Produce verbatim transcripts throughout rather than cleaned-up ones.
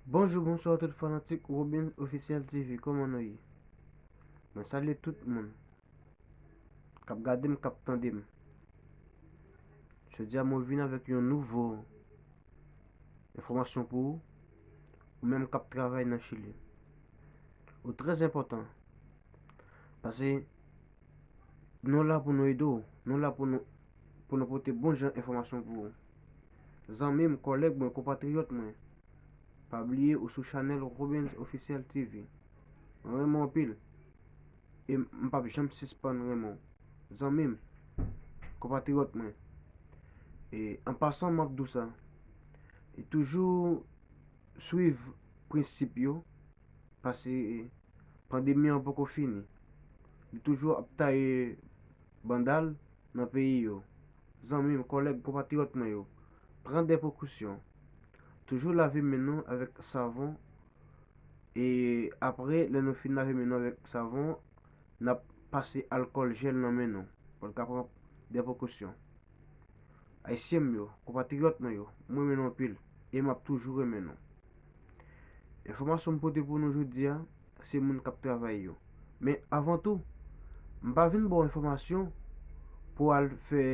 Bonjou, bonswa tout fanatik Robens Officiel T V, kòman nou ye? Mwen salye tout moun k ap gade m, k ap tande m. Jodi a mwen vin avèk yon nouvo enfòmasyon pou ou, ou menm k ap travay nan Chili. Ou trè enpòtan, paske nou la pou nou ede w, nou la pou nou, pou nou pote bon jan enfòmasyon pou ou. Zanmi m, kòlèg mwen, konpatriyòt mwen, pa bliye ou sou chanèl Robens Officiel T V. Mwen renmen w anpil, e m p ap janm sispann renmen w. Zanmi m, konpatriyòt mwen, e an pasan m ap di w sa, e toujou swiv prensip yo, paske pandemi an poko fini. Li toujou ap taye banda l nan peyi yo. Zanmi m, kòlèg, konpatriyòt mwen yo, pran de prekosyon. Toujou lave men nou avèk savon, e apre, lè nou fin lave men nou avèk savon, n ap pase alkòl jèl nan men nou. Pou n ka pran de prekosyon. Ayisyen m yo, konpatriyòt mwen yo, mwen renmen nou anpil, e m ap toujou renmen nou. Enfòmasyon m pote pou nou jodi a, se moun k ap travay yo. Men avan tou, m pa vin ba w enfòmasyon pou w al fè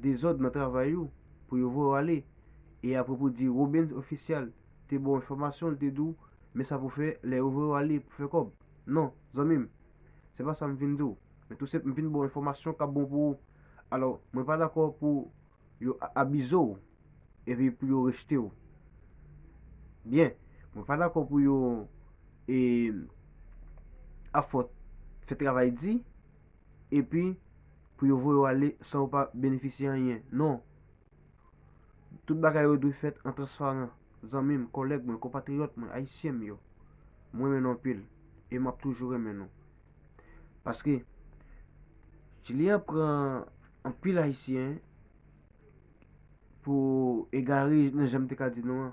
dezòd nan travay ou, pou yo voye w ale, e apre pou di Robens Officiel te ba w enfòmasyon, li te di w, men sa pou fè, lè yo voye w ale pou fè kòb. Non, zanmi m, se pa sa m vin di w. Men tou senp, m vin ba w enfòmasyon k ap bon pou ou. Alò, mwen pa dakò pou yo a- abize w, epi pou yo rejte w. Byen, mwen pa dakò pou yo, e, ap fè w fè travay di, epi pou yo voye w ale san w pa benefisye anyen. Non. Tout bagay yo dwe fèt an transparan. Zanmi m, kòlèg mwen, konpatriyòt mwen, ayisyen m yo, mwen renmen nou anpil, e m ap toujou renmen nou. Paske Chili an pran anpil ayisyen pou egare, nan jan m te ka di nou an.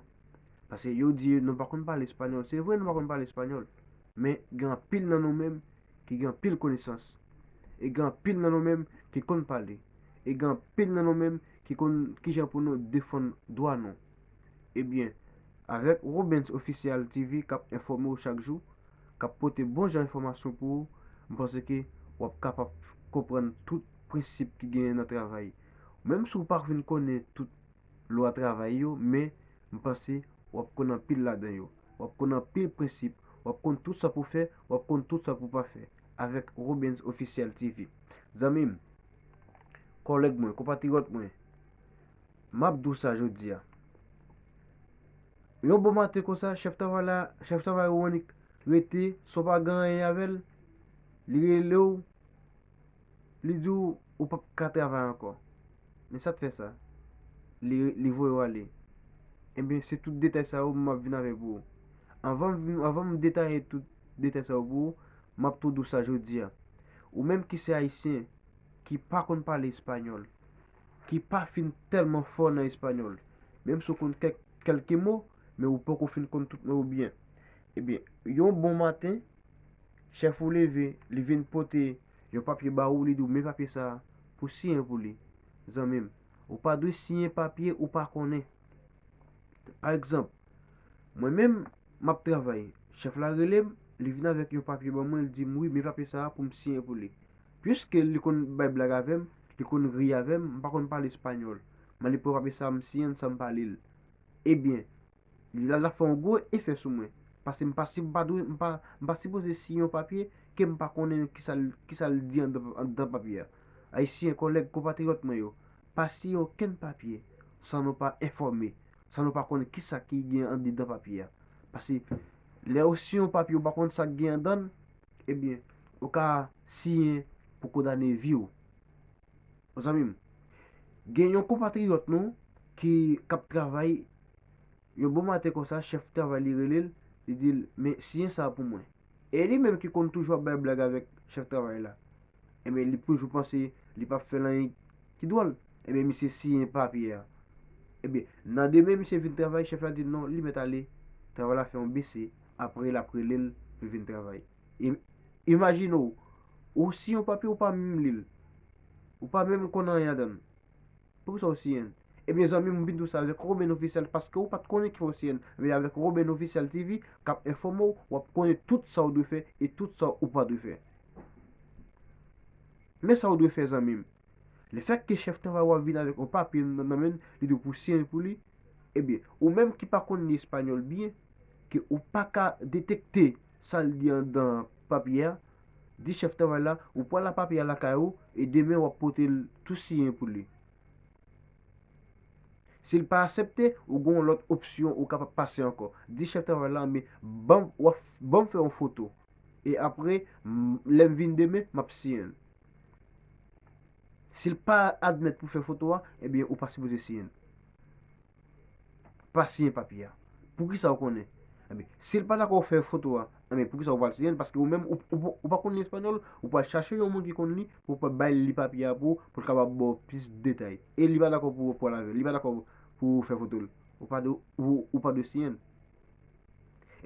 Paske yo di nou pa konn pale espanyòl. Se vre, nou pa konn pale espanyòl, men gen anpil nan nou menm ki gen anpil konesans, e gen anpil nan nou menm ki konn pale, e gen anpil nan nou menm ki konn kijan pou nou defann dwa nou. Ebyen, avèk Robens Officiel T V k ap enfòme w chak jou, k ap pote bon jan enfòmasyon pou ou, m panse ke w ap kapab konprann tout prensip ki genyen nan travay. Menm si w pa vin konnen tout lwa travay yo, men m panse w ap konn anpil ladan yo. W ap konn anpil prensip, w ap konn tout sa pou fè, w ap konn tout sa pou pa fè avèk Robens Officiel T V. Zanmi m, kòlèg mwen, konpatriyòt mwen, m ap di w sa jodi a. Yon bon maten konsa, chèf travay la, chèf travay ou annik rete, san w pa gen anyen avè l, li rele w, li di w ou p ap ka travay ankò. Men sa t fè sa? Li, li voye w ale. Ebyen, se tout detay sa yo m ap vin avè pou ou. Anvan m vin, anvan m detaye tout detay sa yo pou ou, m ap tou di w sa jodi a. Ou menm ki se ayisyen, ki pa konn pale espanyòl, ki pa fin tèlman fò nan espanyòl, menm si w konn kèk, kèlke mo, men ou poko fin konn tout mo yo byen. Ebyen, yon bon maten, chèf ou leve, li vin pote yon papye ba ou, li di w, men papye sa a pou siyen pou li, zanmi m. Ou pa dwe siyen papye ou pa konnen. Pa egzanp, mwen menm, m ap travay. Chèf la rele m, li vin avèk yon papye ban mwen, li di m, wi, men papye sa a pou m siyen pou li. Piske li konn bay blag avè m, li konn ri avè m, m pa konn pale espanyòl. Men li pran papye sa a, m siyen l san m pa li l. Ebyen, li la, l ap fè yon gwo efè sou mwen. Paske m pa, si m pa dwe, m pa, m pa sipoze siyen yon papye ke m pa konnen kisa l, kisa l di anndan, anndan papye a. Ayisyen, kòlèg, konpatriyòt mwen yo, pa siyen okenn papye san nou pa enfòme, san nou pa konnen kisa ki gen andedan papye a. Paske lè w siyen yon papye, ou pa konn sa k gen anndan l, ebyen, ou ka siyen pou kondane vi w. Zanmi m, gen yon konpatriyòt nou ki, k ap travay, yon bon maten konsa, chèf travay li rele l, li di l, men siyen sa a pou mwen. E li menm ki konn toujou ap bay blag avèk chèf travay la. Ebyen, li toujou panse li p ap fè l anyen ki dwòl. Ebyen, misye siyen papye a. Ebyen, nan demen misye vin travay, chèf la di l non, li mèt ale. Travay la fè yon bese, apre l ap rele l pou vin travay. E, imajine w, ou siyen yon papye, ou pa menm li l. Ou pa menm konn anyen ladan l. Poukisa w siyen l? Ebyen, zanmi m, m vin di w sa avèk Roben Ofisyèl, paske ou pa t konnen ki fè w siyen. Men avèk Roben Ofisyèl T V, k ap enfòme w, w ap konnen tout sa w dwe fè e tout sa ou pa dwe fè. Men sa w dwe fè, zanmi m. Lefètke chèf travay ou a vin avèk yon papye nan, nan men l, li di w pou w siyen pou li, ebyen, ou menm ki pa konn li espanyòl byen, ke ou pa ka detekte sa l di anndan papye a, di chèf travay la, ou pral ak papye a lakay ou, e demen w ap pote l tou siyen pou li. Si l pa aksepte, ou gen yon lòt opsyon ou kapab pase ankò. Di chèf travay la, men ban m, w ap, ban m fè yon foto. E apre, m, lè m vin demen, m ap siyen l. Si l pa admèt pou fè foto a, ebyen, ou pa sipoze siyen l. Pa siyen papye a. Poukisa ou konnen? Ebyen, si l pa dakò ou fè foto a, ebyen, poukisa ou pral siyen l? Paske ou menm, ou, ou, ou pa konn li espanyòl, ou pral chache yon moun ki konn li, pou w pral bay li papye a pou, pou l kapab ba w plis detay. E li pa dakò pou w pral avè l, li pa dakò pou w fè foto l. Ou pa dwe, ou, ou pa dwe siyen l.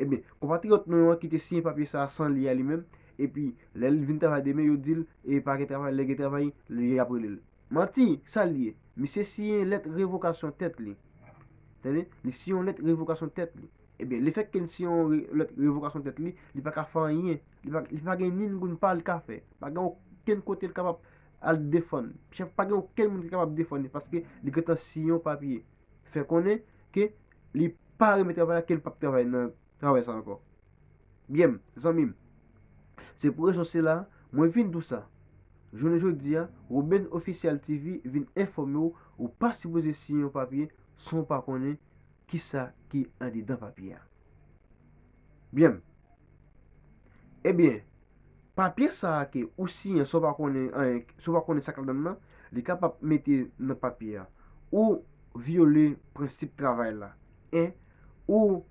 Ebyen, konpatriyòt nou an ki te siyen papye sa a san li a li menm, epi lè l vin travay demen, yo di l, e pa gen travay, lè gen travay, y ap rele l. Manti, sa l ye? Misye siyen lèt revokasyon tèt li. Tande? Li siyen yon lèt revokasyon tèt li. Ebyen, lefètke l siyen yon re-, lèt revokasyon tèt li, li pa ka fè anyen. Li pa, li pa gen ni youn pa l ka fè. Pa gen okenn kote l kapab al defann. Chèf, pa gen okenn moun ki kapab defann li, paske li gentan siyen yon papye. Fè konnen ke li pa renmen travay la, ke l p ap travay nan travay sa ankò. Byen, zanmi m, se pou rezon sila, mwen vin di w sa. Jounen jodi a, Roben Ofisyèl T V vin enfòme w, ou pa sipoze siyen yon papye san w pa konnen kisa ki andedan papye a. Byen. Ebyen, papye sa a ke ou siyen san w pa konnen anyen, san w pa konnen sa k ladan l nan, li kapab mete nan papye a ou vyole prensip travay la. En, ou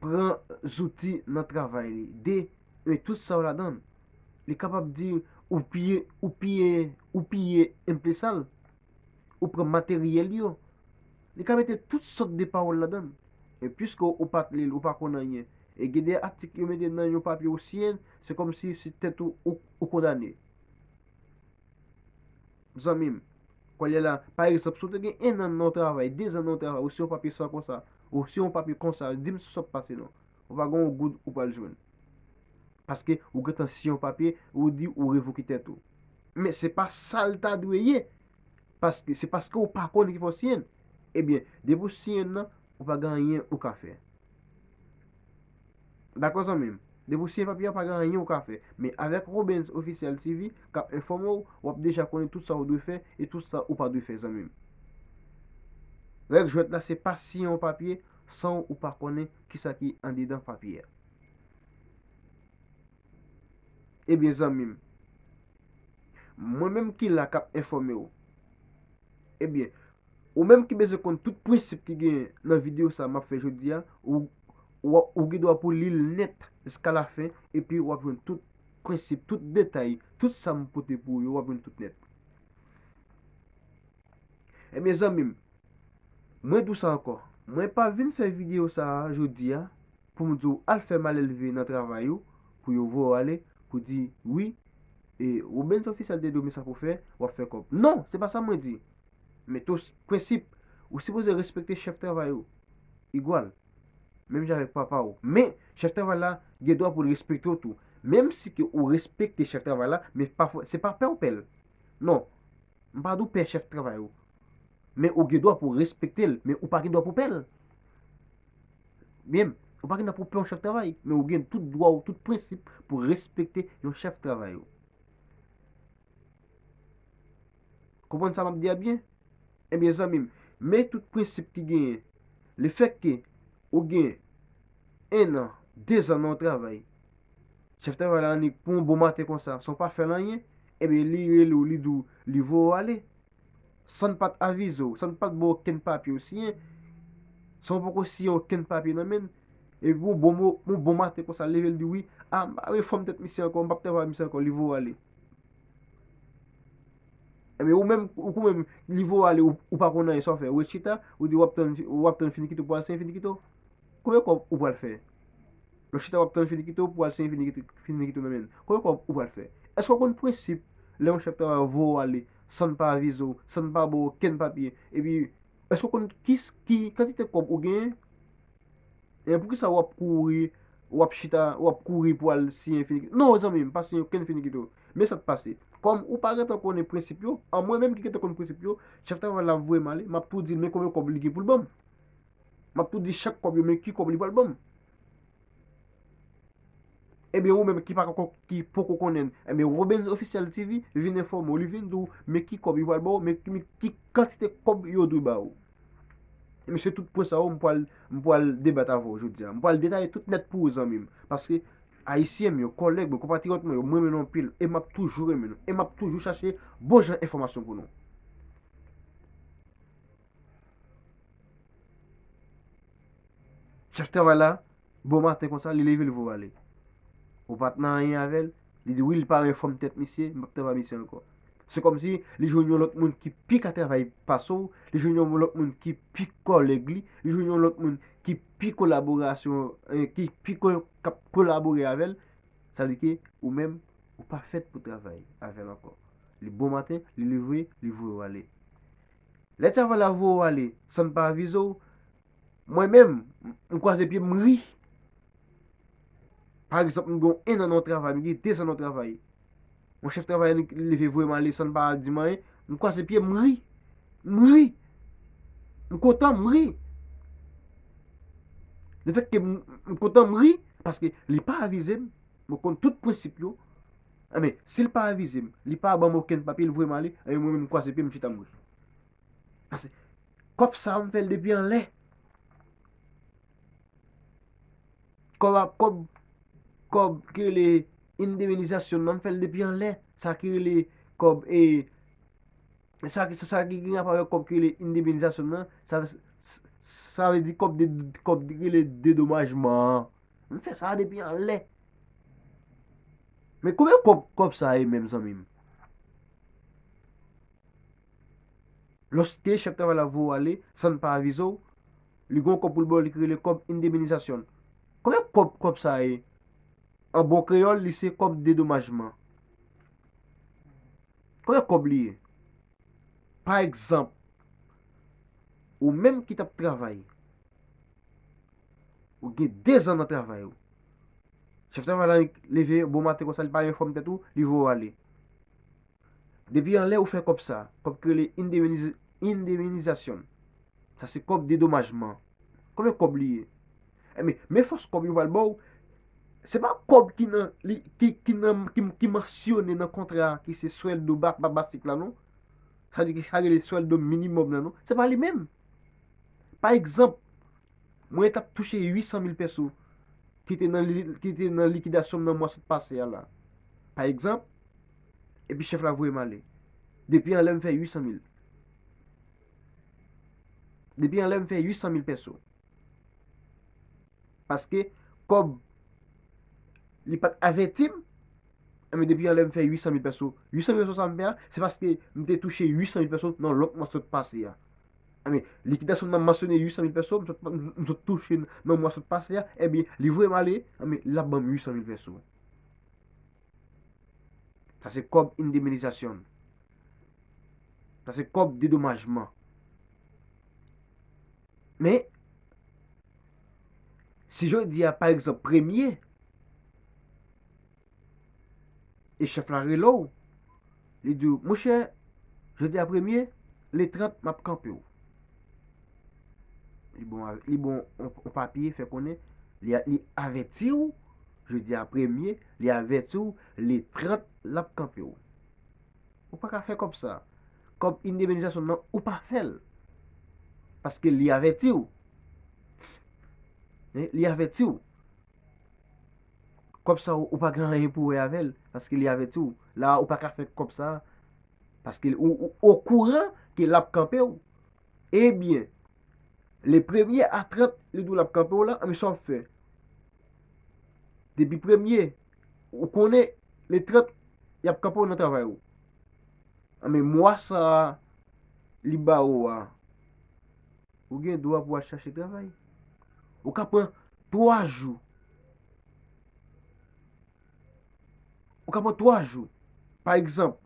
pran zouti nan travay li. De, men tout sa yo ladan l. Li kapab di ou piye, ou piye, ou piye enpe sa l, ou pran materyèl yo. Li ka mete tout sòt de pawòl ladan l. E piske ou pa t li l, ou pa konn anyen. E gen de atik yo mete nan yon papye ou siyen, se kòmsi se tèt ou, ou, ou kondane. Zanmi m, kounye a la, pa egzanp, si w te gen en an nan yon travay, de zan nan yon travay, ou siyen yon papye sa konsa, ou siyen yon papye konsa, di m si sa ap pase non. Ou pa gen yon goud ou pral jwenn. Paske ou gentan siyen yon papye, ou di ou revoke tèt ou. Men se pa sa l ta dwe ye. Paske, se paske ou pa konnen ki fè w siyen l. Ebyen, depi w siyen l nan, ou pa gen anyen ou ka fè. Dakò, zanmi m? Depi w siyen papye a, pa gen anyen ou ka fè. Men avèk Robens Officiel T V k ap enfòme w, w ap deja konnen tout sa ou dwe fè e tout sa ou pa dwe fè, zanmi m. Règ jwèt la, se pa siyen yon papye san ou pa konnen kisa ki andedan papye a. Ebyen, zanmi m, mwen menm ki la k ap enfòme w. Ebyen, ou menm ki bezwen konn tout prensip ki genyen nan videyo sa a m ap fè jodi a, ou, ou, ou gen dwa pou li l nèt jiska lafen, epi w ap jwenn tout prensip, tout detay, tout sa m pote pou ou yo, w ap jwenn tout nèt. Ebyen, zanmi m, mwen di w sa ankò, mwen pa vin fè videyo sa a jodi a pou m di w al fè malelve nan travay ou, pou yo voye w ale, pou di, wi, e, Robens Officiel te di w men sa pou w fè, w ap fè kòb. Non, se pa sa mwen di. Men tou prensip, ou sipoze respekte chèf travay ou. Igwal. Menm jan avèk papa w. Men, chèf travay la gen dwa pou l respekte w tou. Menm si ke ou respekte chèf travay la, men pa fò, se pa pè w pè l. Non. M pa di w pè chèf travay ou. Men ou gen dwa pou w respekte l, men ou pa gen dwa pou w pè l. Byen, ou pa gen dwa pou w pè yon chèf travay, men ou gen tout dwa ou, tout prensip pou w respekte yon chèf travay ou. Konprann sa m ap di a byen? Ebyen, zanmi m, men tout prensip ki genyen. Lefètke ou gen en an, de zan nan yon travay, chèf travay la annik pou yon bon maten konsa, san w pa fè l anyen, ebyen, li rele w, li di w, li voye w ale. San l pa t avize w, san l pa t ba w okenn papye w siyen, san w poko siyen okenn papye nan men l, epi yon bon mo-, yon bon maten konsa, l leve, l di, wi, a, m pa vle fòm tèt misye ankò, m p ap travay misye ankò, li voye w ale. Ebyen, ou menm, ou, ou menm, li voye w ale, ou, ou pa konn anyen, sa w fè? Ou ret chita, ou di w ap tann, w ap tann finikito pou al siyen finikito? Konbyen kòb ou pral fè? Lè w chita w ap tann finikito pou al siyen finikito, finikito nan men l. Konbyen kòb ou pral fè? Èske w konn prensip lè yon chèf travay voye w ale san l pa avize w, san l pa ba w okenn papye, epi Èske w konn ki, ki kantite kòb ou genyen? E poukisa w ap kouri, w ap chita, w ap kouri pou al siyen finikito? Non, zanmi m, pa siyen okenn finikito. Men sa k pase. Kòm ou pa gentan konnen prensip yo, an mwen menm ki gentan konn prensip yo, chèf travay la ap voye m ale, m ap tou di l men konbyen kòb li gen pou l ban m. M ap tou di chak kòb yo men ki kòb li pral ban m. Ebyen, ou menm ki pa ankò, ki poko konnen, ebyen, Robens Officiel T V vin enfòme w, li vin di w men ki kòb yo pral ba w, men ki, men ki kantite kòb yo dwe ba w. Ebyen, se tout pwen sa yo m pral, m pral debat avè w jodi a. M pral detaye tout nèt pou ou, zanmi m. Paske Ayisyen m yo, kòlèg mwen, konpatriyòt mwen yo, mwen renmen nou anpil e m ap toujou renmen nou. E m ap toujou chache bon jan enfòmasyon pou nou. Chèf travay la, bon maten konsa, li leve, li voye w ale. Ou pa t nan anyen avè l, li di wi, li pa renmen fòm tèt misye, m p ap travay misye ankò. Se kòmsi li jwenn yon lòt moun ki pi ka travay pase w, li jwenn yon lòt moun ki pi kòlèg li, li jwenn yon lòt moun ki pi kolaborasyon, eh, ki pi ko-, k ap kolabore avè l, sa vle di ke ou menm, ou pa fèt pou travay avè l ankò. Li bon maten, li leve, li voye w ale. Lè travay la voye w ale, san n pa avize w, mwen menm, m, m kwaze pye m, m ri. Pa egzanp, m gen enn an nan yon travay, m gen dezan nan yon travay. Yon chèf travay li leve voye m ale san l pa di m anyen, m kwaze pye m, m ri. M ri. M kontan, m ri. Lefètke m, m kontan, m ri, paske li pa avize m, mwen konn tout prensip yo. Enben, si l pa avize m, li pa ban m okenn papye, li voye m ale, enben mwen menm m kwaze pye m, m chita m ri. Paske kòb sa a m fè l depi anlè. Kòb ap, kòb, kòb ki rele endeminizasyon nan, m fè l depi anlè. Sa ki rele kòb, e, sa ki, sa ki gen rapò avèk kòb ki rele endeminizasyon nan, sa, sa, sa vle di kòb de, kòb ki rele dedomajman an. M fè sa depi anlè. Men konbyen kòb, kòb sa ye menm, zanmi m? Lòske chèf travay la voye w ale, san n pa avize w, li gen yon kòb pou l ba w, li ki rele kòb endeminizasyon. Konbyen kòb, kòb sa ye? An bon kreyòl, li se kòb dedomajman. Konbyen kòb li ye? Pa egzanp, ou menm ki t ap travay, ou gen dezan nan travay ou. Chèf travay la leve bon maten konsa, li pa enfòm tèt ou, li voye w ale. Depi anlè ou fè kòb sa, kòb ki rele endemniz-, endeminizasyon. Sa se kòb dedomajman. Konbyen kòb li ye? Enben, men fòs kòb yo pral ba w, se pa kòb ki nan, li, ki, ki nan, ki, ki mansyone nan kontra a, ki se swèldo ba-, ba-, basik la, non. Sa vle di ki sa rele swèldo minimòm nan, non. Se pa li menm. Pa egzanp, mwen t ap touche uit san mil pèso ki te nan li-, ki te nan likidasyon m nan mwa sot pase a la. Pa egzanp, epi chèf la voye m ale. Depi anlè m fè uit san mil. Depi anlè m fè uit san mil pèso. Paske kòb li pa t avèti m, enben depi anlè m fè uit san mil pèso. Uit san mil pèso sa m fè a, se paske m te touche uit san mil pèso nan lòt mwa sot pase a. Enben, likidasyon m nan mansyone uit san mil pèso, m sot, m sot touche nan mwa sot pase a, enben, li voye m ale, enben, l ap ban m uit san mil pèso. Sa se kòb endeminizasyon. Sa se kòb dedomajman. Men, si jodi a, pa egzanp, premye, e chèf la rele w, li di w, monchè, jodi a premye, le trant, m ap kanpe w. Li bon, li bon, on, on papye, fè konnen, li, li avèti w, jodi a premye, li avèti w, le trant, l ap kanpe w. Ou pa ka fè kòb sa. Kòb endeminizasyon nan, ou pa fè l. Paske li avèti w. Li avèti w. Kòb sa, ou, ou pa gen anyen pou wè avè l. Paske li avèti w. La, ou pa ka fè kòb sa. Paske ou, ou okouran ke l ap kanpe w. Ebyen, le premye a trant, li di w l ap kanpe w la, anben sa w ap fè? Depi premye, ou konnen le trant, y ap kanpe w nan travay ou. Anben mwa sa a, li ba ou a, ou gen dwa pou w al chache travay. Ou ka pran twa jou. Ou ka pran twa jou. Pa egzanp,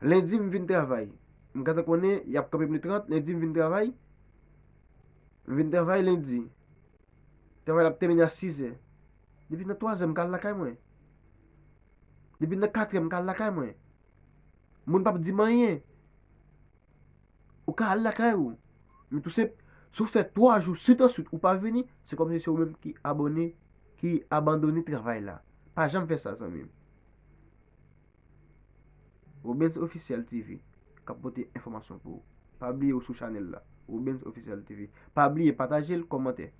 lendi m vin travay. M gentan konnen y ap kanpe m le trant, lendi m vin travay. M vin travay lendi. Travay la ap tèmine a sizè. Depi nan twazè m ka al lakay mwen. Depi nan katrè m ka al lakay mwen. Moun p ap di m anyen. Ou ka al lakay ou. Men tou senp, si w fè twa jou switanswit ou pa vini, se kòmsi se ou menm ki abòne, ki abandone travay la. Pa janm fè sa, zanmi m. Robens Officiel T V k ap pote enfòmasyon pou ou. Pa bliye ou sou chanèl la, Robens Officiel T V. Pa bliye pataje l, kòmante.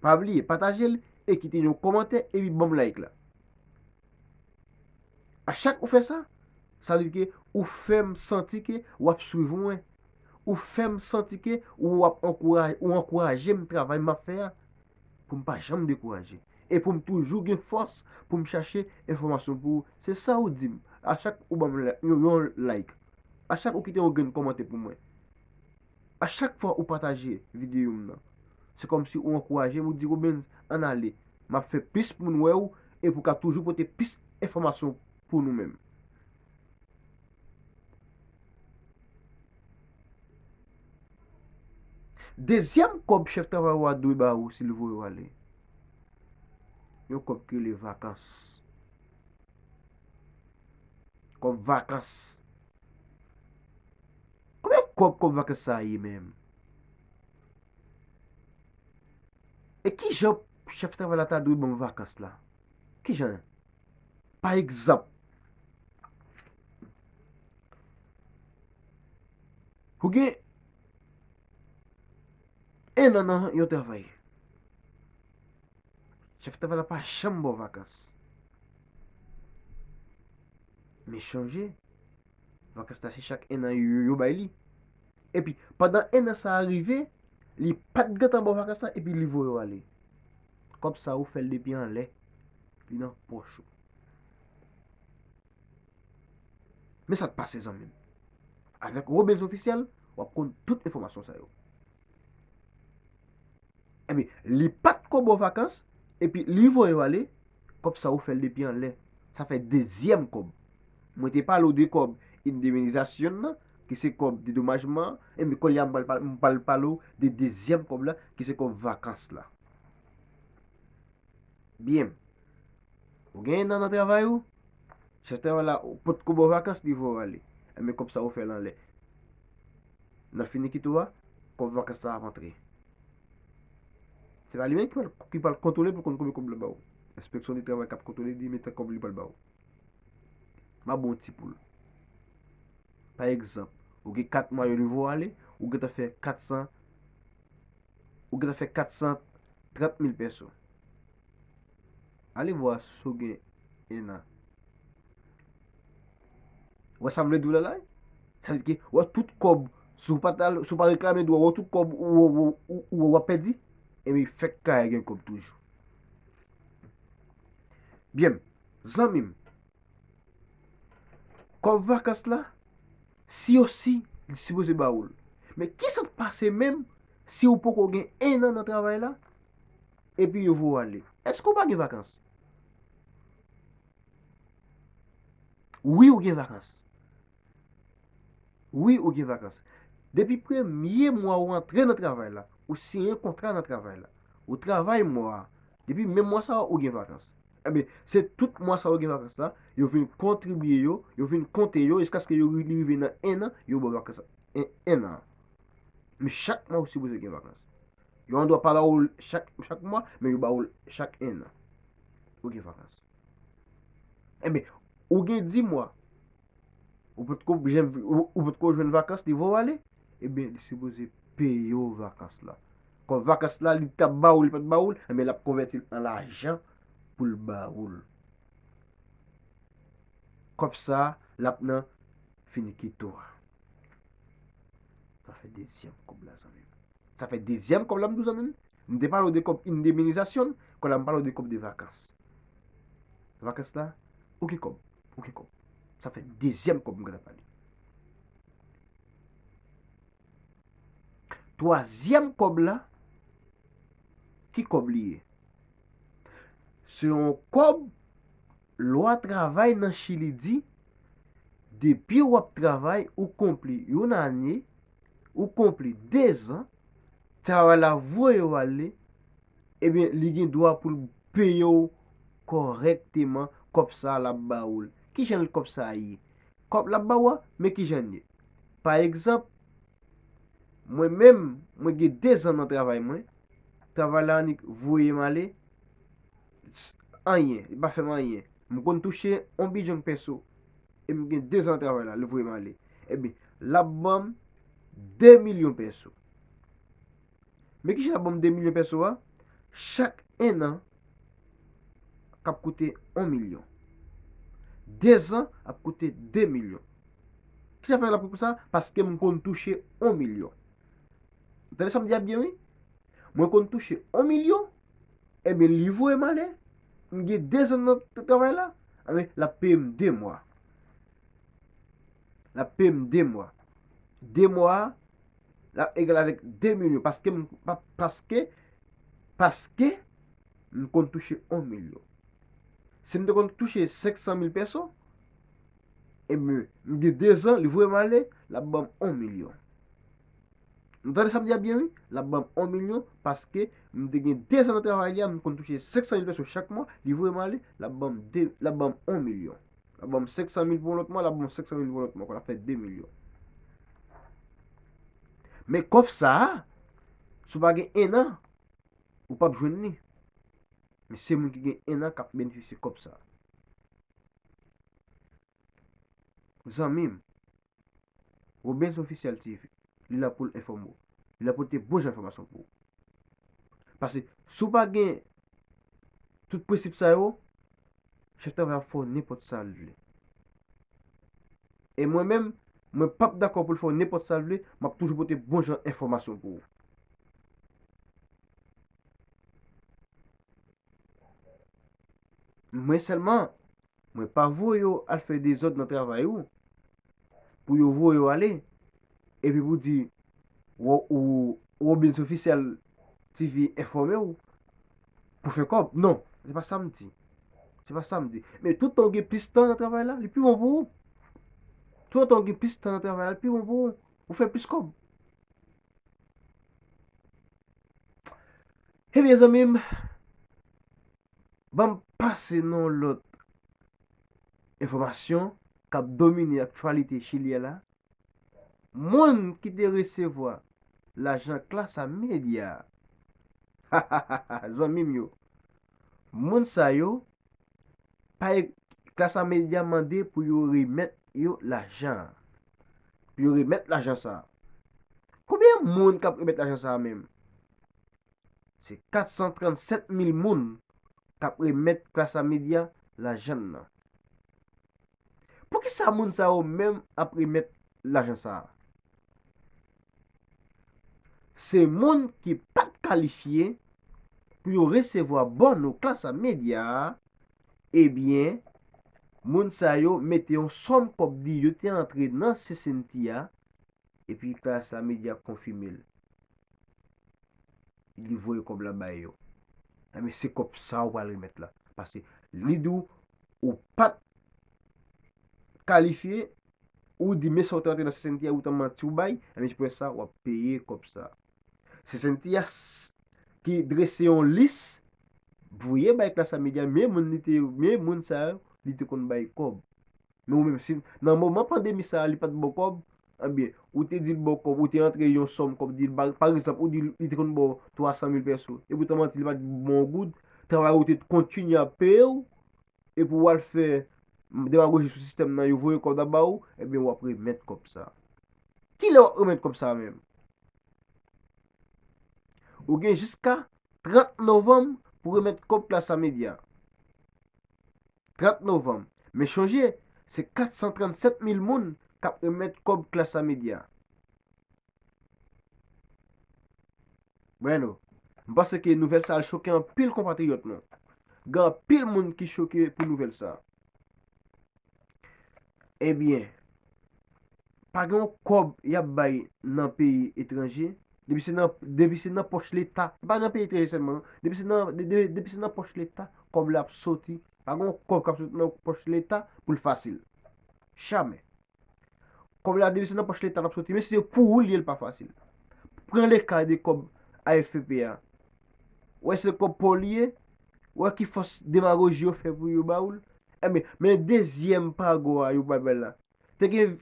Pa bliye pataje l e kite yon kòmantè epi ban m like la. A chak ou fè sa, sa vle di ke ou fè m santi ke w ap swiv mwen. Ou fè m santi ke w ap ankouraje, ou ankouraje m travay m ap fè a. Pou m pa janm dekouraje. E pou m toujou gen fòs pou m chache enfòmasyon pou ou. Se sa ou di m. A chak ou ban m la- yon, yon like. A chak ou kite yon grenn kòmantè pou mwen. A chak fwa ou pataje videyo m nan, se kòmsi ou ankouraje m, ou di, Robens, ann ale. M ap fè plis moun wè w e pou w ka toujou pote plis enfòmasyon pou nou menm. Dezyèm kòb chèf travay ou a dwe ba ou si l voye w ale. Yon kòb ki rele vakans. Kòb vakans. Konbyen kòb kòb vakans sa a ye menm? E kijan chèf travay la ta dwe ban m vakans la? Kijan? Pa egzanp, ou gen en an nan yon travay. Chèf travay la pa janm ba w vakans. Men chonje, vakans la se chak en an yo, yo bay li. Epi, pandan en an sa a rive, li pa t gentan ba w vakans la, epi li voye w ale. Kòb sa a ou fè l depi anlè, li nan pòch ou. Men sa k pase, zanmi m. Avèk Robens Officiel, w ap konn tout enfòmasyon sa yo. Ebyen, li pa t ko ba w vakans, epi li voye w ale, kòb sa ou fè l depi anlè. Sa fè dezyèm kòb. Mwen te pale w de kòb endeminizasyon nan, ki se kòb dedomajman an, ebyen, kounye a m pral, pral, m pral pale w de dezyèm kòb la, ki se kòb vakans la. Byen. Ou gen en an nan travay ou, chèf travay la potko ba w vakans, li voye w ale. Ebyen, kòb sa ou fè l anlè. Nan finikito a, kòb vakans sa ap antre. Se pa li menm ki pral, ki pral kontwole pou l konn konbyen kòb l ap ba w. Enspeksyon di travay k ap kontwole, li menm kòb li pral ba w. M ap ba w yon ti poul. Pa egzanp, ou gen kat mwa yo li voye w ale, ou gentan fè kat san, ou gentan fè kat san trant mil peso. Ale vwa si w gen en an. Ou wè sa m vle di w la la? Sa vle di ke w wè tout kòb, si w pa t al, si w pa reklame dwa, w wè tout kòb ou, ou, ou, ou, ou w ap pèdi, ebyen fèk kay gen kòb toujou. Byen, zanmi m, kòb vakans la, si yo si, li sipoze ba ou l. Men kisa k pase menm si w poko gen en an nan travay la, epi yo voye w ale? Èske w pa gen vakans? Wi, ou gen vakans. Wi, ou gen vakans. Depi premye mwa ou antre nan travay la, ou siyen kontra nan travay la, ou travay mwa a, depi menm mwa sa a, ou gen vakans. Ebyen, se tout mwa sa a ou gen vakans la, yo vin kontribye yo, yo vin konte yo, jiskaske yo ri- li rive nan en an, yo ba w vakans en, en an. Men chak mwa ou sipoze gen vakans. Yo andwa pa ba ou l chak, chak mwa, men yo ba ou l chak en an. Ou gen vakans. Ebyen, ou gen dis mwa, ou potko janm, ou, ou potko jwenn vakans, li voye w ale, ebyen, li sipoze peye w vakans la. Kòb vakans la, li t ap ba ou, li pa t ba ou l, ebyen, l ap konvèti l an lajan pou l ba ou l. Kòb sa a, l ap nan finikito a. Sa fè dezyèm kòb la, zanmi m. Sa fè dezyèm kòb la m di w, zanmi m. M te pale w de kòb endeminizasyon, kòb la m pale w de kòb de vakans. Vakans la, ou gen kòb, ou gen kòb. Sa fè dezyèm kòb m gentan pale. Twazyèm kòb la, ki kòb li ye? Se yon kòb lwa travay nan Chili di, Depi w ap travay, ou konpli yon ane, ou konpli dezan, travay la voye w ale, ebyen, li gen dwa pou l peye w kòrèkteman kòb sa a l ap ba ou l. Kijan kòb sa a ye? Kòb l ap ba w a, men kijan l ye. Pa egzanp, mwen menm, mwen gen dezan nan travay mwen, travay la annik voye m ale, s- anyen, li pa fè m anyen. M konn touche yon bidjong pèso, e m gen dezan nan travay la, li voye m ale. Ebyen, l ap ban m de milyon pèso. Men kijan l ap ban m de milyon pèso a? Chak enn an k ap koute yon milyon. Dezan ap koute de milyon. Kijan fè l ap koute sa? Paske m konn touche yon milyon. Ou tande sa m di a byen, wi? Mwen konn touche yon milyon, ebyen, li voye m ale. M gen dezan nan t- travay la. Ebyen, l ap peye m de mwa. L ap peye m de mwa. De mwa a, l ap egal avèk de milyon. Paske m, pa- paske, paske m konn touche yon milyon. Si m te konn touche senk san mil pèso, ebyen, m gen dezan, li voye m ale, l ap ban m yon milyon. Nou tande sa m di a byen, wi? L ap ban m yon milyon, paske m te gen dezan nan travay li a, m konn touche senk san mil pèso chak mwa, li voye m ale, l ap ban m de, l ap ban m yon milyon. L ap ban m senk san mil pou yon lòt mwa, l ap ban m senk san mil pou yon lòt mwa, ankò l ap fè de milyon. Men kòb sa a, si w pa gen enn an, ou p ap jwenn li. Men se moun ki gen enn an k ap benefisye kòb sa a. Zanmi m, Robens Officiel T V, li la pou l enfòme w. Li la pote bon jan enfòmasyon pou ou. Paske si w pa gen tout prensip sa yo, chèf travay ap fè w nenpòt sa l vle. E mwen menm, mwen p ap dakò pou l fè w nenpòt sa l vle, m ap toujou pote bon jan enfòmasyon pou ou. Mwen sèlman, mwen pa voye w al fè dezòd nan travay ou, pou yo voye w ale, epi pou di, ou, ou, Robens Officiel T V enfòme w pou fè kòb. Non, se pa sa m di. Se pa sa m di. Men tout tan w gen plis tan nan travay la, li pi bon pou ou. Tout tan w gen plis tan nan travay la, li pi bon pou ou. Ou fè plis kòb. Ebyen, zanmi m, ban m pase nan yon lòt enfòmasyon k ap domine aktyalite Chili a la. Moun ki te resevwa lajan Clasa Media, zanmi m yo, moun sa yo, pa e- Clasa Media mande pou yo remèt yo lajan an. Pou yo remèt lajan sa a. Konbyen moun k ap remèt lajan sa a menm? Se kat san trannsèt mil moun k ap remèt Clasa Media lajan l nan. Poukisa moun sa yo menm ap remèt lajan sa a? Se moun ki pa t kalifye pou yo resevwa bòn Clasa Media a, ebyen, moun sa yo mete yon sòm kòb di yo te antre nan C C N T a, epi Clasa Media konfime l. Li voye kòb la bay yo. Ebyen, se kòb sa a w pral remèt la. Paske li di w, ou pa t kalifye, ou di men sa w te antre nan C C N T a, ou t an manti w bay, ebyen, se pou sa w ap peye kòb sa a. C C N T a s- ki drese yon lis, voye bay Clasa Media, men moun li te, men moun sa yo, li te konn bay kòb. Men ou menm, si nan moman pandemi sa a, li pa t ba w kòb, ebyen, ou te di l ba w kòb, ou te antre yon sòm kòb, di l, pa, pa egzanp, ou di l, li te konn ba w twa san mil pèso, epi w t an manti, li pa t ba w yon goud, travay ou te kontinye ap peye w, epi w al fè demagoji sou sistèm nan, yo voye kòb la ba w, ebyen, w ap remèt kòb sa a. Kilè w ap remèt kòb sa a menm? Ou gen jiska trant novanm pou remèt kòb Clasa Media. Trant novanm. Men chonje, se kat san trannsèt mil moun k ap remèt kòb Clasa Media. Bueno, m panse ke nouvèl sa a choke anpil konpatriyòt nou. Gen anpil moun ki choke pou nouvèl sa a. Ebyen, pa gen yon kòb y ap bay nan peyi etranje. Depi se nan, depi se nan pòch Leta, pa nan peyi etranje sèlman, non. Depi se nan, de- de- depi se nan pòch Leta, kòb la ap soti. Pa gen yon kòb k ap soti nan pòch Leta pou l fasil. Jamè. Kòb la depi se nan pòch leta l ap soti, men si se pou ou li ye, l pa fasil. Pran le ka de kòb A F P A. Wè se kòb pa w li ye, wè ki fòs demagoji yo fè pou yo ba ou l. Enben, men dezyèm pago a yo pral bay la. Te gen,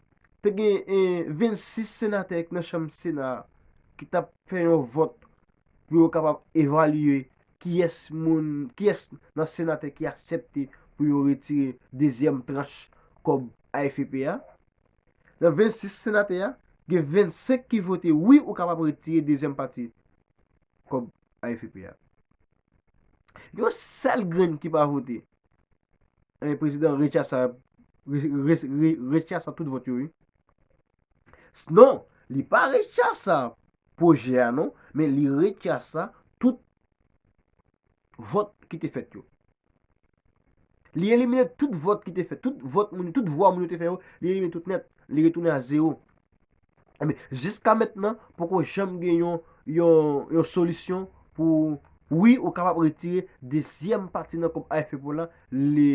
te gen, eh, vennsis senatè nan chanm Sena a ki t ap fè yon vòt pou yo kapab evalye kiyès moun, kiyès nan senatè ki aksepte pou yo retire dezyèm tranch kòb A F P A. Nan vennsis senatè a, gen vennsenk ki vote wi ou kapab retire dezyèm pati kòb A F P A. Yon sèl grenn ki pa vote. Enben, prezidan retire sa, re- re- re- retire sa tout vòt yo, wi. Non, li pa retire sa pwojè a, non, men li retire sa tout vòt ki te fèt yo. Li elimine tout vòt ki te fèt, tout vòt moun, tout vwa moun yo te fè yo, li elimine tout nèt, li retounen a zewo. Enben, jiska mentnan, poko janm gen yon, yon, yon solisyon pou, wi, ou kapab retire dezyèm pati nan kòb A F P A la, le,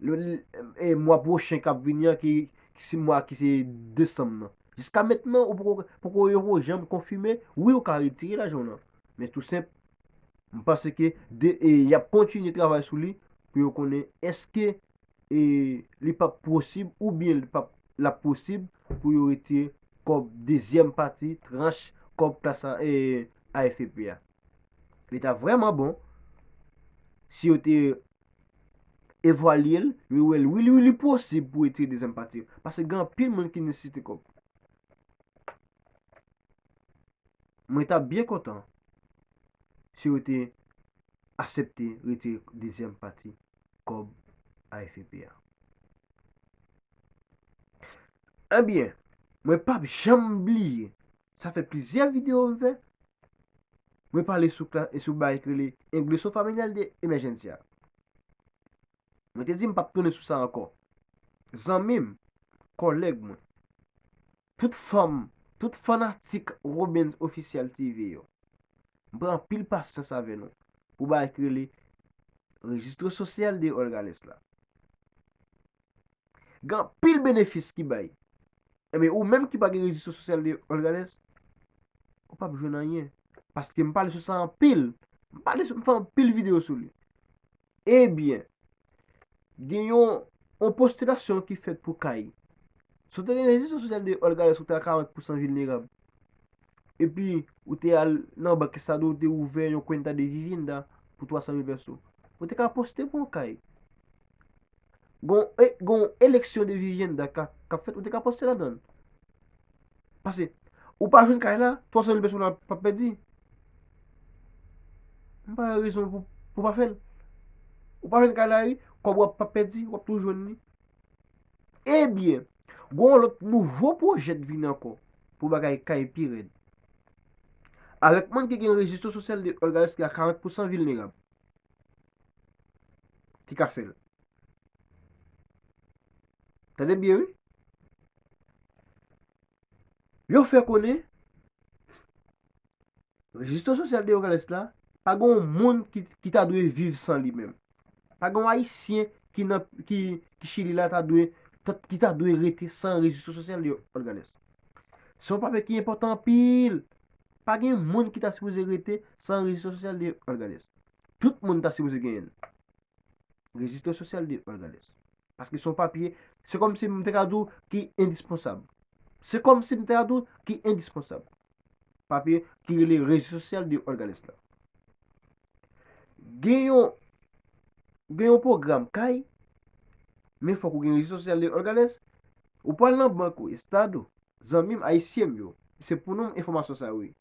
le, le, e, mwa pwochen k ap vini an, ki, ki se mwa ki se desanm nan. Jiska mentnan, ou poko, poko, yo poko janm konfime, wi, ou ka retire lajan w nan. Men tou senp, m panse ke de, e, y ap kontinye travay sou li pou yo konnen èske, e, li p ap posib oubyen li p ap, l ap posib pou yo retire kòb dezyèm pati, tranch kòb klas a, e, A F P A. Li ta vrèman bon si yo te evalye l, yo wè l, wi, li, li posib pou retire dezyèm pati. Paske gen anpil moun ki nesesite kòb. Mwen ta byen kontan si yo te aksepte retire dezyèm pati kòb A F P A. Ebyen, mwen p ap janm bliye, sa fè plizyè videyo m fè, mwen pale sou kla- sou bagay ki rele Ingreso Familiar de Emergencia. Mwen te di m p ap tounen sou sa ankò. Zanmi m, kòlèg mwen, tout fanm, tout fanatik Robens Official T V yo, m pran anpil pasyans avè nou pou bagay ki rele Registro Social de Orgales la. Gen anpil benefis ki bay. Enben, ou menm ki pa gen Registro Social de Orgales, ou p ap jwenn anyen. Paske m pale sou sa anpil. M pale sou, m fè anpil videyo sou li. Ebyen, gen yon, yon postilasyon ki fèt pou kay. Si w te gen Registro Social de Orgales, ou te a karant pousan vilnerab. Epi, ou te al nan Bank Estado, ou te ouvè yon cuenta de vivienda pou twa san mil peso. Ou te ka poste pou yon kay. Gon, e, gon eleksyon de vivienda ka, k ap fèt, ou te ka poste ladan l. Paske, ou pa jwenn kay la, twa san mil peso la p ap pèdi. M pa wè rezon pou, pou pa fè l. Ou pa jwenn kay la, wi, kòb w ap, p ap pèdi, w ap toujou jwenn li. Ebyen, gon lòt nouvo pwojè k vini ankò pou bagay kay pi rèd. Avèk moun ki gen Registro Social de Orgales ki a karant pousan vilnerab. Ki ka fè l. Tande byen, wi. Yo fè konnen Registro Social de Orgales la, pa gen yon moun ki, ki ta dwe viv san li menm. Pa gen yon Ayisyen ki nan, ki, ki Chili la ta dwe, ki ta dwe rete san Registro Social de Orgales. Se yon papye ki enpòtan anpil. Pa gen moun ki ta sipoze rete san Registro Social de Orgales. Tout moun ta sipoze genyen l. Registro Social de Orgales. Paske se yon papye, se kòmsi m te ka di w ki endispansab. Se kòmsi m te ka di w ki endispansab. Papye ki rele Registro Social de Orgales la. Gen yon, gen yon pwogram kay, men fòk ou gen Registro Social de Orgales. Ou pral nan bank ou, Estado, zanmi m ayisyen m yo, se pou nou enfòmasyon sa yo ye.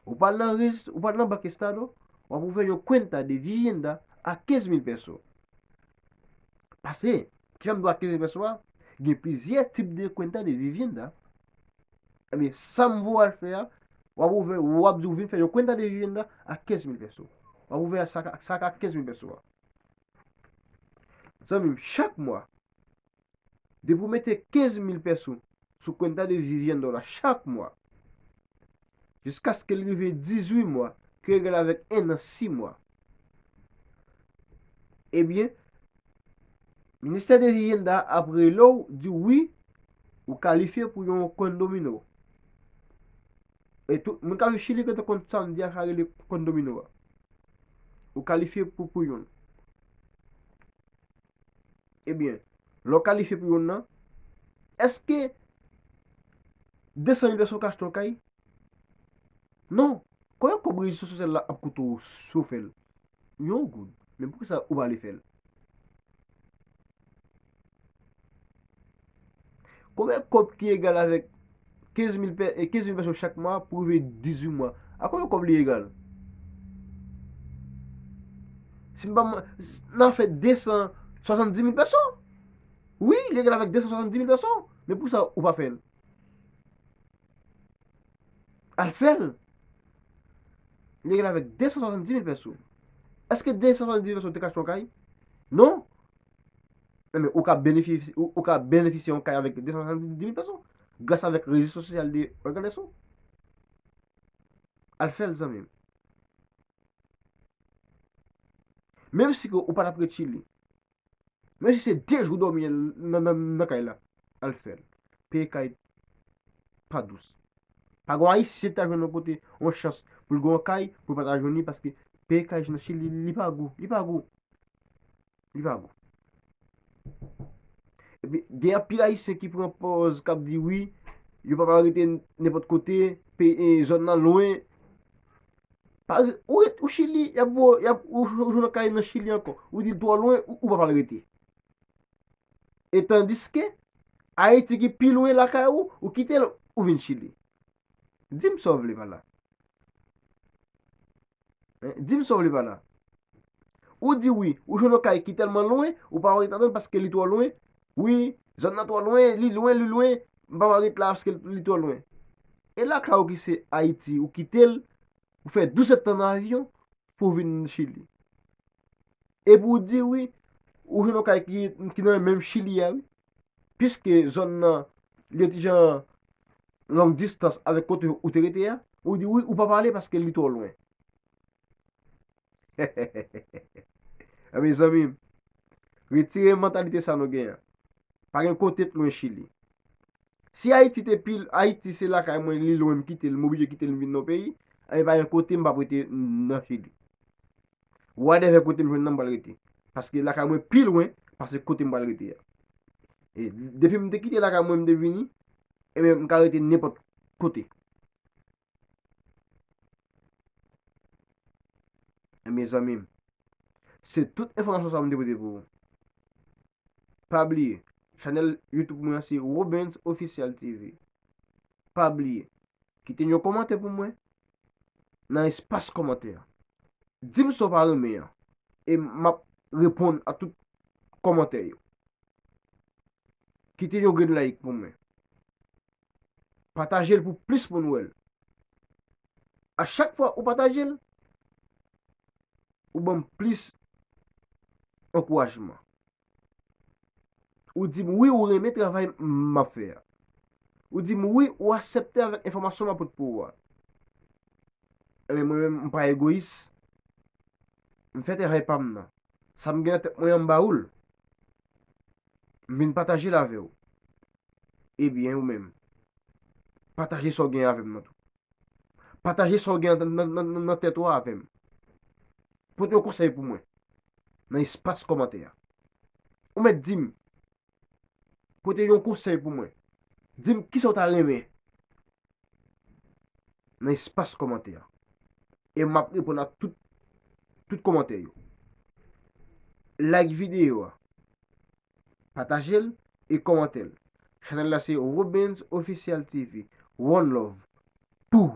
Ou pral nan rejis-, ou pral nan bank Estado, w ap ouvè yon cuenta de vivienda a kenz mil peso. Paske, ki fè m di w a kenz mil peso a, gen plizyè tip de cuenta de vivienda. Ebyen, sa m voye w al fè a, w ap ouvè, w ap di w vin fè yon cuenta de vivienda a kenz mil peso. W ap ouvè sa, sa a kenz mil peso a. Zanmi m, chak mwa, depi w mete kenz mil peso sou cuenta de vivienda w la chak mwa, jiskaske l rive dizuit mwa, ki egal avèk en an sis mwa, ebyen, Ministè de Vivienda ap rele w, di w wi, Ou kalifye pou yon kondomino. E tout moun k ap viv Chili gentan konn sa m di a ka rele kondomino a. Ou kalifye pou, pou youn. Ebyen, lè w kalifye pou youn nan, èske de san mil pèso ka achte yon kay? Non. Konbyen kòb rezo sosyal la ap koute w si w fè l? Yon goud. Men poukisa ou pa vle fè l? Konbyen kòb ki egal avèk kenz mil pè, e, kenz mil pèso chak mwa pou rive dizuit mwa? A konbyen kòb li egal? Si m pa man, nan fè de san swasanndis mil pèso. Wi, li egal avèk de san swasanndis mil pèso. Men poukisa ou pa fè l? Al fè l. Li egal avèk de san swasanndis mil pèso. Èske de san swasanndis mil pèso te ka achte yon kay? Non. Enben, ou ka benefisye, ou, ou ka benefisye yon kay avèk de san swasanndis mil pèso gras avèk rezo sosyal de ògànèso. Al fè l, zanmi m. Menm si ke ou pa t ap ret Chili, menm si se de jou dòmi nan, nan, nan kay la, al fè l. Peye kay pa dous. Pa gen Ayisyen ki ta jwenn yon kote, yon chans pou l gen yon kay, pou l pa ta jwenn li, paske peye kay nan Chili, li pa gou, li pa gou. Li pa gou. Epi, gen anpil Ayisyen ki pran pòz, k ap di wi, yo pa pral rete nenpòt kote, pe-, e, zòn nan lwen. Pa, ou ret, ou Chili, y ap, y ap, ou, ou jwenn yon kay nan Chili ankò. Ou di l twò lwen, ou, ou pa pral rete. E tandiske, Ayiti ki pi lwen lakay ou, ou kite l, ou vin Chili. Di m sa w vle pa la. Hein? Di m sa w vle pa la. Ou di wi, ou jwenn yon kay ki tèlman lwen, ou pa ret ladan l paske li twò lwen. Wi, zòn nan twò lwen, li lwen, li lwen, m pa pral ret la paske li twò lwen. E lakay ou ki se Ayiti, ou kite l, ou fè douz èdtan nan avyon pou w vin Chili. Epi ou di wi, ou jwenn yon kay ki, ki nan menm Chili a wi. Piske zòn nan, li yon ti jan long distans avèk kote ou te rete a, ou di wi, ou pa pale paske li twò lwen. A mezanmi, retire mantalite sa nou gen an. Pa gen kote k lwen Chili. Si Ayiti te pil, Ayiti se lakay mwen, li lwen, m kite l, m oblije kite l, m vin nan peyi, enben pa gen kote m p ap rete nan Chili. Whatever kote m jwenn nan, m pral rete. Paske lakay mwen pi lwen pase kote m pral rete a. E depi m te kite lakay mwen, m te vini, enben m ka rete nenpòt kote. E mezanmi m, se tout enfòmasyon sa m te pote pou ou. Pa bliye, chanèl YouTube mwen an se Robens Official T V. Pa bliye, kite yon kòmantè pou mwen nan espas kòmantè a. Di m sa w pa renmen an, e m ap reponn a tout kòmantè yo. Kite yon grenn like pou mwen. Pataje l pou plis moun wè l. A chak fwa ou pataje l, ou ban m plis ankourajman. Ou di m wi, ou renmen travay m ap fè a. Ou di m wi, ou aksepte avèk enfòmasyon m ap pote pou ou a. Enben, mwen menm, m pa egoyis. M fè travay pa m nan. Sa m gen nan tèt mwen an, m ba ou l. M vin pataje l avè w. Ebyen, ou menm, pataje sa w gen avè m nan tou. Pataje sa w gen nan, nan, nan, nan tèt ou a avè m. Pote yon konsèy pou mwen nan espas kòmantè a. Ou mèt di m, pote yon konsèy pou mwen. Di m kisa w ta renmen nan espas kòmantè a. E m ap reponn a tout, tout kòmantè yo. Like videyo a. Pataje l e kòmante l. Chanèl la se Robens Official T V. One love. Pou.